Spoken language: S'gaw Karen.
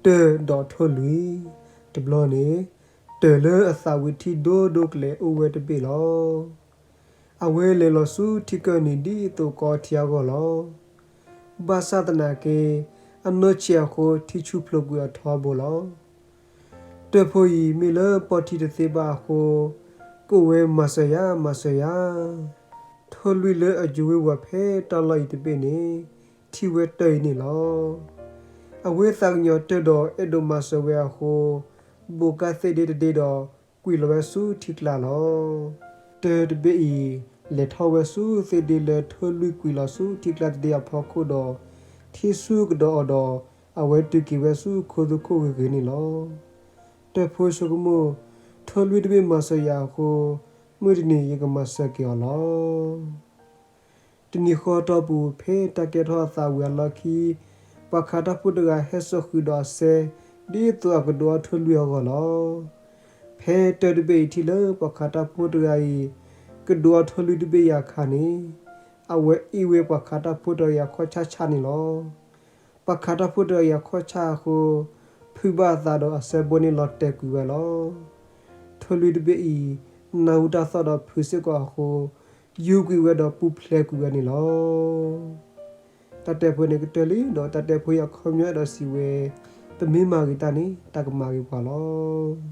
တၢၢ်ဒီးထိၣ်လွံၢ်, တဘျီန့ၣ် တၢၢ်လၢအသးဝံၤထံဒိၣ်ဒိၣ်ကလဲာ်အိၣ်ဝဲတဘ့ၣ်လီၤ. အဝဲလဲၤလီၤဆူထံကၢၢ်နံၤဒ်သိးကီထံအဂီၢ်လီၤ. ဘၣ်ဆၣ်သနာ်က့ အနီၢ်ဆံးအဃိ ထံဆူၣ်ဖျိးကွံာ်အီၤထီဘိလီၤ. တၢၢ်ဖိအံၤမ့ၢ်လၢပီၢ်ထံတသ့ဘၣ်အဃိ ကအိၣ်ဝဲမၤစၢၤယၤ မၤစၢၤယၤ. ထိၣ်လွံၢ်လၢအယိၤဝ့ၤဝီၤဖဲတၢ်လီၢ်အံၤတဘ့ၣ်န့ၣ် ထံၣ်ဝဲတၢၢ်အံၤန့ၣ်လီၤ. အဝဲသးကညီၤတၢၢ်ဒီးအဲၣ်ဒိးမၤစၢၤဝဲအဃိ ဘိးကၢ်သ့ၣ်ဒ့တဒ့ဒီး ကွံာ်လီၤဝဲဆူထံကျါလီၤ. တၢၢ်တဘ့ၣ်အံၤ လဲၤထီၣ်ဝဲဆူသ့ၣ်ဒ့လၢထိၣ်လွံၢ်ကွံာ်လီၤဆူထံကျါတဒ့အဖီခိၣ်ဒီး ထံဆူၣ်ကဒီးအီၤဒီး အဝဲတုၤက့ၤဝဲဆူခိသူခိၣ်ဂ့ၤဂ့ၤန့ၣ်လီၤ. တၢၢ်ဖိဆိကမိၣ်, ထိၣ်လွံၢ်တဘ့ၣ်မၤစၢၤယၤအဃိ မုၢ်တနံၤယကမၤစၢၤက့ၤအီၤလီၤ. တနံၤဃီတီၢ်ပူၤ ဖဲတၢ်ကဲထီၣ်အသးဝံၤအလီၢ်ခံ ပှၤခးတၢ်ဖိတဂၤဟဲစိာ်ဃုာ်ဒီးအစဲ ဒ်သိးအကဒိးအီထိၣ်လွံၢ်အဂီၢ်လီၤ. ဖဲတၢၢ်တဘ့ၣ်အံၤထံၣ်လၢပှၤခးတၢ်ဖိတဂၤအံၤ ကဒိးအီထိၣ်လွံၢ်တဘ့ၣ်အံၤအခါန့ၣ် အဝဲအ့ၣ်ဝဲပှၤခးတၢ်ဖိတဂၤအံၤအခီၣ်ဆၣ်ဆၣ်န့ၣ်လီၤ. ပှၤခးတၢ်ဖိတဂၤအံၤအခီၣ်ဆၣ်အဃိ ဖုးဘၣ်အသးဒီးအစဲဘိန့ၣ်လီၤတဲာ်ကွံာ်ဝဲလီၤ. ထိၣ်လွံၢ်တဘ့ၣ်အံၤ နၢ်ဟူတၢ်သီၣ်ဒီးဖုးစ့ၢ်ကီးအဃိ ယူၤကွံာ်ဝဲဒီးပူၤဖျဲးကွံာ်ဝဲန့ၣ်လီၤ. တၢ်တဲဖိန့ၣ်ကတၢၢ်လံဒီး တၢ်တဲဖိအံၤအခီပညီအဲၣ်ဒိးစံးဝဲ ပမ့ၢ်မၤဂ့ၤတၢ်န့ၣ် တၢ်ကမၤဂ့ၤပှၤလီၤ.